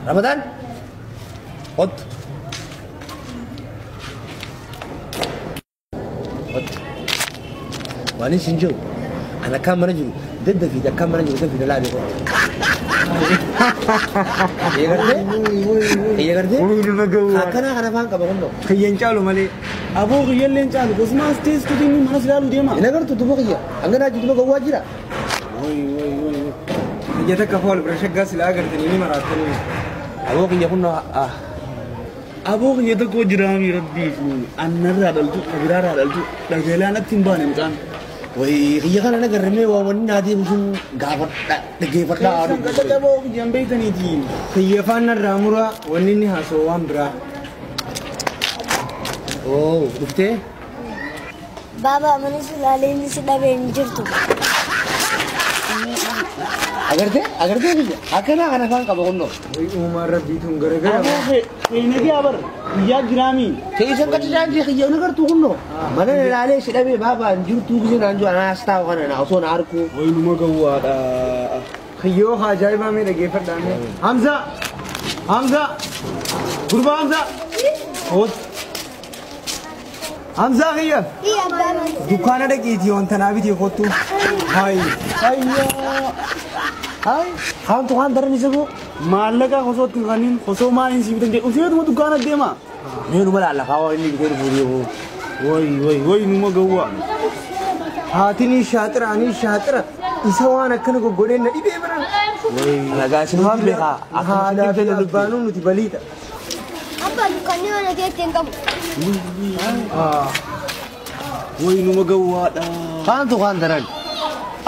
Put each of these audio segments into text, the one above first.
Ramadaan. Hot. Hot. Waan isin jiru. Ana akkaan mana jiru. Daddafiiti akkaan mana jiru daddafiiti laalee koo. Eegartee? Eegartee? Akkanaa kana afaan qaba kunnoo. Kiyyan caalu malee. Aboo kiyyallee hin caalu. Gosumaas teessuutu inni manas ilaaluu deema. Hin agartu duba kiyya. Hanga naa duba gawwaa jira. Kiyya takka fool bira shaggaa silaa agartanii ni maraattanii. Aboo kiyya kunnoo. Aboo kiyya tokko jiraami rabbii fi annarraa dhaltu kabiraarraa dhaltu dhagalaan natti hin baane mucaan. Wayii kiyya kana nagarree waa wanni naa deemu sun gaafa dhaggeeffadhaa haadhu. Keessan aboo kiyyaan beektaniiti. Kiyya afaan narraa muraa wanni inni haasa'u waan biraa. Oo dhuftee? Baaba mana sulaalee inni si dhabee hin jirtu. Agartee? Agartee kiyya akkanaa kana afaan qaba kunnoo. Wayi uumaan rabbiituun garagara. Aboo keenyatti abar guyyaa jiraami. Keessan qaccicaan jee kiyya nagartuu kunnoo. Mana ilaalee si dhabee baabaa hin jirtuu gisee naan jiru anaas taa'u kana na osoo na arku. Wayi numa gawwaadha. Kiyyoo ajaa'ibaa mee dhaggeeffadhaa mee. Hamza! Hamza! Gurbaa Hamza! Hoot. Hamza kiyya! Iyya abbaa mana. Dukkaana dhaqiitii wanta naa bitii kottu. Hayi. Ayyaa. Hayi haantu waan daran isa boo. Maallaqa osoo ittiin kanneen osoo maaliin si bitan jedhu useetuma dukkaana deema. Mee numa laalla kaawwa inni bitee dhufu deemu. Wayi wayi wayi numa gawwaa. Haatiin shaaxira ani shaaxira isa waan akkana goggodheen na dhibee biraan. Ragaa isin hundi beekaa. Haadhaa fi abbaanuu nuti baliidha. Abbaa dukkaanni mana keetti hin qabu. Wayi numa gawwaadha. Haantu waan daran.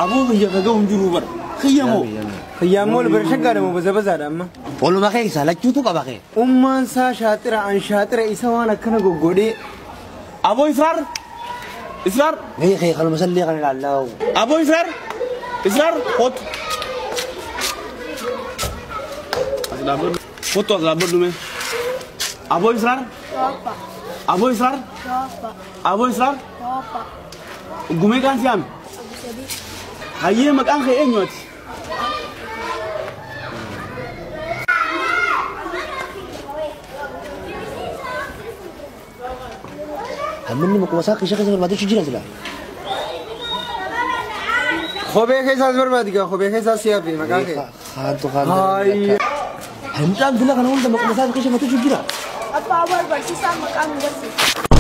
Aboo kiyya ka gahu hin jiru bara. Kiyya moo? Kiyyaan mool bira shaggaadha moo baza bazaadha amma. Waluma keessa lachuutu qaba kee. Ummaan isaa shaaxira an shaaxira isa waan akkana goggodhee. Aboo Israar! Israar! Mee kee kanuma sallee kana ilaallaa. Aboo Israar! Israar! Kottu. As dhaabbadhu. Kottu as dhaabbadhu mee. Aboo Israar! Tooppa. Aboo Israar! Tooppa. Aboo Israar! Tooppa. Gumee kaan si'aame? Abu sadii. Hayyee maqaan kee eenyu ati? Hamminni maquma isaa keessa keessa barbaadachuu jira sila. Kophee keessaas barbaadi gaa kophee keessaas si hafe maqaa kee. Haantu waan daran. Hamcaan dila kana hunda maquma isaa keessa barbaadachuu jira. Abbaa barsiisaa maqaa nu barsiisa.